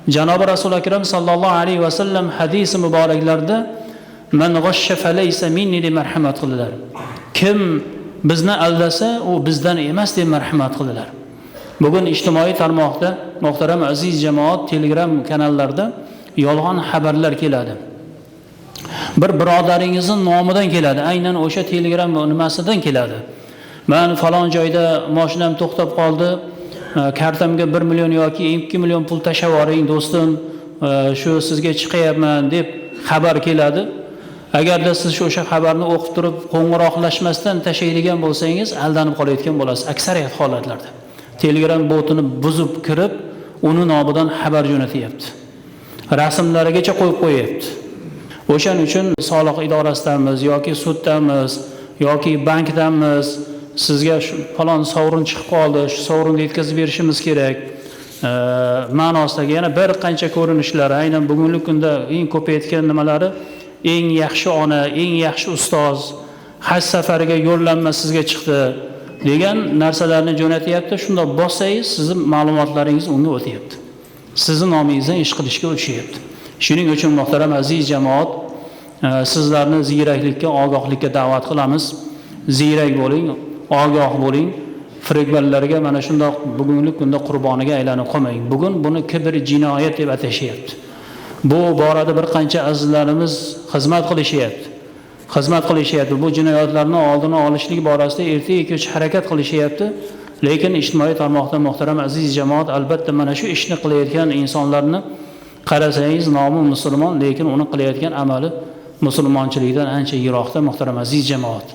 Janobi Rasul Akram sallallohu alayhi vasallam hadisi muboraklarda man g'ashsha falaysa minni deb marhamat qildilar. Kim bizni aldasa, u bizdan emas deb marhamat qildilar. Bugun ijtimoiy tarmoqda muhtaram aziz jamoat, Telegram kanallarida yolg'on xabarlar keladi. Bir birodaringizning nomidan keladi, aynan o'sha Telegram nimasidan keladi. Men falon joyda mashinam to'xtab qoldi, kartamga 1 million yoki 2 million pul tashlab yuboring do'stim, shu sizga chiqayapman deb xabar keladi. Agarda siz o'sha xabarni o'qib turib qo'ng'iroqlashmasdan tashlaydigan bo'lsangiz, aldanib qolayotgan bo'lasiz aksariyat holatlarda. Telegram botini buzib kirib, uni nomidan xabar jo'natyapti. Rasmlarigacha qo'yib qo'yapti. O'shaning uchun soliq idorasidamiz yoki suddamiz yoki bankdamiz, sizga shu falon sovrin chiqib qoldi, shu sovrinni yetkazib berishimiz kerak. Ma'nosidagi yana bir qancha ko'rinishlar, aynan bugungi kunda eng ko'payotgan nimalari, eng yaxshi ona, eng yaxshi ustoz, haj safariga yo'llanma sizga chiqdi degan narsalarni jo'natyapti. Shunda bossangiz, sizning ma'lumotlaringiz unga o'tyapti. Sizning nomingizdan ish qilishga o'tishyapti. Shuning uchun muhtaram aziz jamoat, sizlarni ziyraklikka, ogohlikka da'vat qilamiz. Ziyrak bo'ling, ogoh bo'ling. Firibgarlarga mana shundoq bugungi kunda qurboniga aylanib qolmang. Bugun buni kibr jinoyat deb atashyapti. Bu borada bir qancha azizlarimiz xizmat qilishyapti. Xizmat qilishyapti. Bu jinoyatlarni oldini olishlik borasida erta-kech harakat qilishyapti. Lekin ijtimoiy tarmoqda muhtaram aziz jamoat, albatta mana shu ishni qilayotgan insonlarni qarasangiz nomi musulmon, lekin uni qilayotgan amali musulmonchilikdan ancha yiroqda muhtaram aziz jamoat.